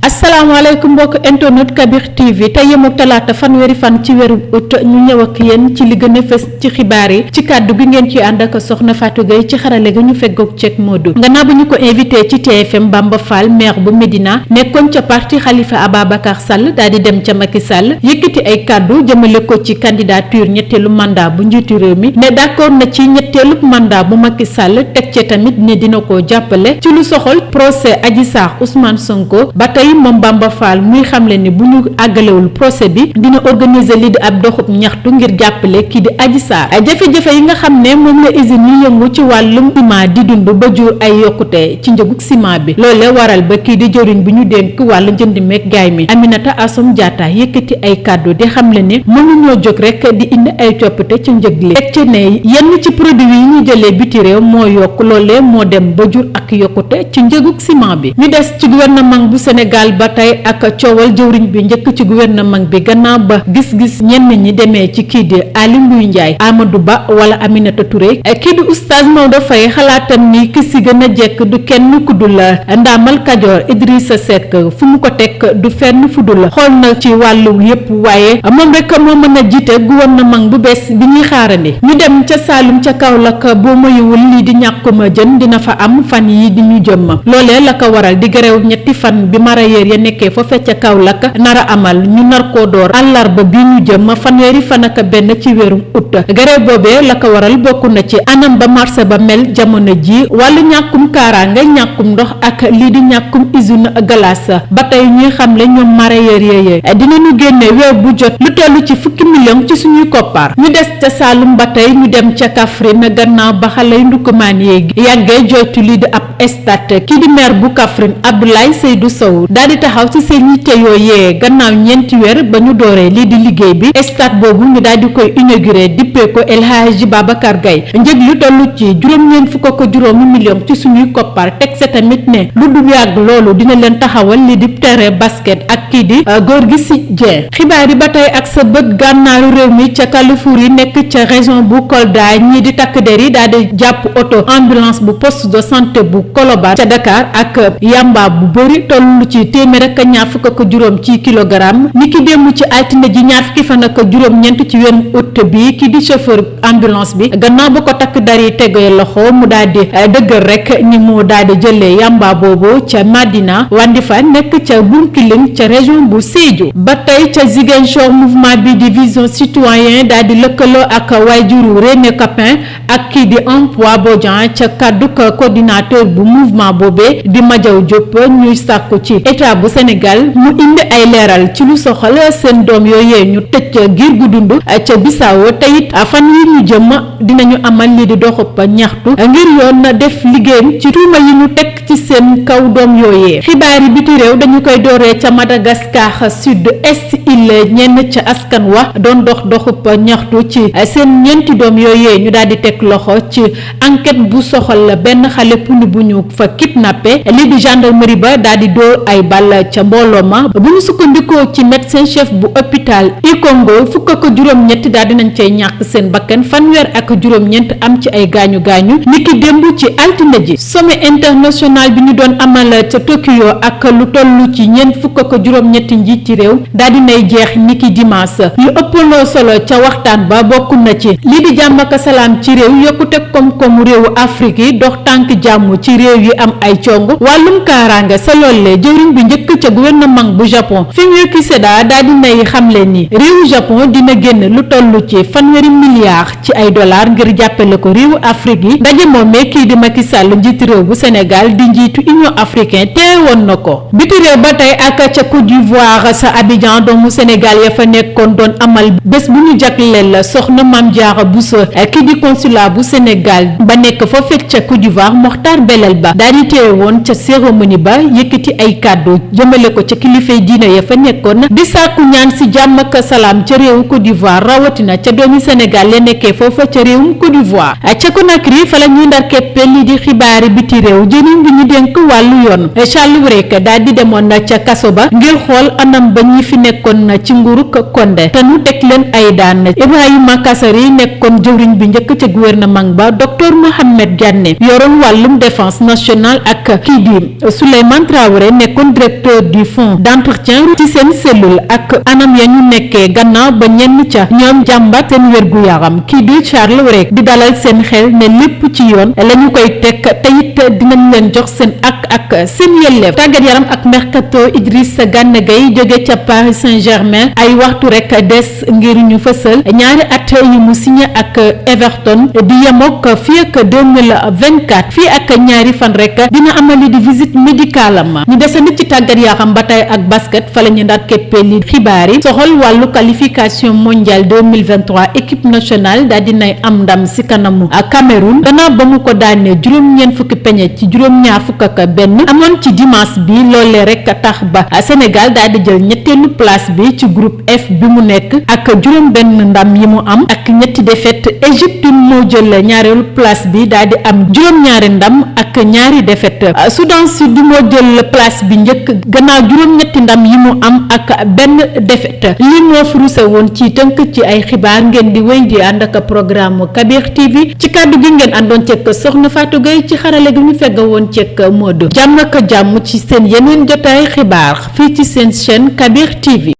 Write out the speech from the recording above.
asalaamaaleykum mbokk internet Kabir TV tey yemook talaata fanweeri fan ci weeru août ñu ñëw ak yéen ci li gën a fës ci xibaar yi ci kàddu gi ngeen ci ànd ak soxna Fatou Gueye ci xarale gi ñu feggoog ceeg Modou gannaaw ba ñu ko invité ci TFM Bamba Fall maire bu Médina nekkoon ca parti Khalifa Ababacar Sall daal di dem ca Macky Sall yëkkati ay kàddu jëmale ko ci candidature ñetteelu mandat bu njiitu réew mi ne d'accord na ci ñetteelu mandat bu Macky Sall teg ci tamit ne dina ko jàppale ci lu soxal procès Adji Sarr Ousmane Sonko ba tey moom Bamba Fall muy xamle ni bu ñu àggalewul procès bi dina organiser lii di ab doxub ñaxtu ngir jàppale kii di Adji Sarr jafe-jafe yi nga xam ne moom la usine yi yëngu ci wàllum ciment di dund ba jur ay yokkute ci njëgug ciment bi loolee waral ba kii di jëriñ bi ñu dénk wàllu njënd meeg gaay mi Aminata Assome Diatta yëkkati ay kàddu di xamle ni mënuñoo jóg rek di indi ay coppite ci njëg li teg ci ne yenn ci produit yi ñu jëlee biti réew moo yokk loolee moo dem ba jur ak yokkute ci njëgug ciment bi ñu des ci gouvernement bu Sénégal ba tey ak coowal jëwriñ bi njëkk ci gouvernement bi gannaaw ba gis-gis ñenn ñi demee ci kii di Aly Ngouille Ndiaye Amadou Ba wala Aminata Touré kii di oustaz Maodo Faye xalaatam ni ki si gën a jekk du kenn ku dul Ndamal Kajoor Idrissa Seck fu mu ko teg du fenn fu dul xool na ci wàllu yépp waaye moom rek moo mën a jiite gouvernement bu bees bi ñuy xaarandi ñu dem ca Saalum ca Kaolack boo moyuwul lii di ñàkkuma jën dina fa am fan yi di ñu jëm loolee la ko waral di gërëw ñetti fan bi mareyeur ya nekkee foofe ca Kaolack nara amal ñu nar koo door àllarba bi ñu jëm fanweeri fan ak benn ci weerum août grève boobee la ko waral bokk na ci anam ba marché ba mel jamono ji wàllu ñàkkum kaaraange ñàkkum ndox ak lii di ñàkkum usine glace ba tey ñuy xamle ñoom mareyeur yooyu dinañu génne weer bu jot lu toll ci fukki million ci suñuy koppar ñu des ca Saalum ba tey ñu dem ca Kaffrine gannaaw ba xale yu ndukkumaan yeegi yàggee joytu lii di ab stade kii di maire bu Kaffrine Abdoulaye Seydou Sow daal di taxaw ci seen yitte yooyee gannaaw ñeenti weer ba ñu dooree lii di liggéey bi stade boobu ñu daal di koy inauguré dippee ko El Hadji Babacar Gaye njëg lu toll ci juróom-ñeent fukk ak juróomi million ci suñuy koppar teg sa tamit ne lu dul yàgg loolu dina leen taxawal lii di terrain basket ak kii di góor gi si Dieng xibaar yi ba tey ak sa bët gànnaaru réew mi ca Kalifour yi nekk ca région bu Kolda ñii di takk der yi daal di jàpp auto ambulance bu poste de santé bu Colobane ca Dakar ak yamba bu bëri toll ci téeméer ak ñaar fukk ak juróom ci kilogramme ni ki démb ci altine ji ñaar fukki fan ak juróom-ñeent ci weeru août bi ki di chauffeur ambulance bi gannaaw ba ko takk dar yi tegee loxo mu daal di dëggal rek ni mu daal di jëlee yamba boobu ca Madina Wandifa nekk ca Bounkiling ca région bu Sédhiou ba tey ca Ziguinchor mouvement bi di vision citoyen daal di lëkkaloo ak waajuru René Capin ak kii di emploi Bodian ca kaddu coordinateur bu mouvement boobee di Madiaw Diop ñuy sàkku ci état bu Sénégal mu indi ay leeral ci lu soxal seen doom yooyee ñu tëj giir gu dund ca Bissau te it fan yi ñu jëm dinañu amal lii di doxub ñaxtu ngir yoon def liggéeyam ci tuuma yi ñu teg ci seen kaw doom yooyee xibaar yi biti réew dañu koy dooree ca Madagascar sud-est île ñenn ca askan wa doon doxub ñaxtu ci seen ñeenti doom yooyee ñu daal di teg loxo ci enquête bu soxal benn xale puni bu ñu fa kidnappé lii di gendarmerie ba daal di dóor ay bal ca mbooloo ma bu ñu sukkandikoo ci médecin chef bu hôpital Ikongo fukk ak juróom-ñett daal dinañ cay ñàkk seen bakkan fanweer ak juróom-ñeent am ci ay gaañu-gaañu niki démb ci altine ji sommet international bi ñu doon amal ca Tokyo ak lu toll ci ñeent fukk ak juróom-ñetti njiiti réew daal dinay jeex niki dimanche lu ëppaloo solo ca waxtaan ba bokk na ci lii di jàmm ak salaam ci réew yokkute koom-koomu réewu Afrique yi dox tànk jàmm ci réew yi am ay cong wàllum kaaraange sa loole jëwriñ bi njëkk ca gouvernement bu Japon Fumio Kishida daal dinay xamle ni réewu Japon dina génn lu toll ci fanweeri milliards ci ay dollars ngir jàppale ko réewu Afrique yi ndaje moomee kii di Macky Sall njiitu réew bu Sénégal di njiitu Union africaine teewoon na ko biti réew ba tey ak ca Côte d'Ivoire sa Abidjan doomu Sénégal ya fa nekkoon doon amal bés bu ñu jagleel soxna Mame Diarra Bousso kii di consulat bu Sénégal ba nekk foofee ca Côte d'Ivoire Mokhtar Belel Ba daal di teewoon ca cérémonie ba yëkkati ay kàddu jëmale ko ca kilifay diina ya fa nekkoon di sàkku ñaan si jàmm ak salaam ca réewu Côte d'Ivoire rawatina ca doomi Sénégal ya nekkee foofa ca réewum Côte d'Ivoire Voix. Ca Conakry fa la ñuy ndar keppe lii di xibaari biti réew jëriñ bi ñu dénk wàllu yoon Charles Wrek daal di demoon ca kaso ba ngir xool anam ba ñi fi nekkoon ci nguurug Condé te nu teg leen ay daan. Ibrahima Kassari nekkoon jëwriñ bi njëkk ca gouvernement ba docteur Mohamed Diané yoroon wàllum défense nationale ak kii di Souleymane Traoré nekkoon directeur du fonds d'entretien ci seen cellule ak anam ya ñu nekkee gannaaw ba ñenn ca ñoom jàmbat seen wérgu yaram kii di Charles Wrek di dalal seen xel ne lépp ci yoon la ñu koy teg te it dinañ leen jox seen ak seen yelleef. Tàggat yaram ak mercato Idrissa Gana Gueye jóge ca Paris Saint-Germain ay waxtu rek des ngir ñu fësal ñaari at yu mu signé ak Everton di yemook fii ak 2024 fii ak ñaari fan rek dina amali di visite médicale am ñu desandi ci tàggat yaram ba tey ak basket fa la ñu ndaat képpee li xibaar yi soxal wàllu qualification mondiale 2023 équipe nationale daal dinay am ndam si kanamu Cameroun gannaaw ba mu ko daanee juróom-ñeent fukki peñe ci juróom-ñaar fukk ak benn amoon ci dimanche bi loolee rek tax ba Sénégal daal di jël ñetteelu place bi ci groupe F bi mu nekk ak juróom benn ndam yi mu am ak ñetti défaite. Égypte moo jël ñaareelu place bi daal di am juróom-ñaari ndam ak ñaari défaite. Soudan Sud moo jël place bi njëkk gannaaw juróom-ñetti ndam yi mu am ak benn défaite. li moo furuse woon ci tënk ci ay xibaar ngeen di wéy di ànd ak programme Kabir TV ci kàddu gi ngeen àndoon ceeg soxna Fatou Gueye ci xarale gi ñu fegg woon ceeg Modou jàmm ak jàmm ci seen yeneen jotaay xibaar fii ci seen chaîne Kabir TV.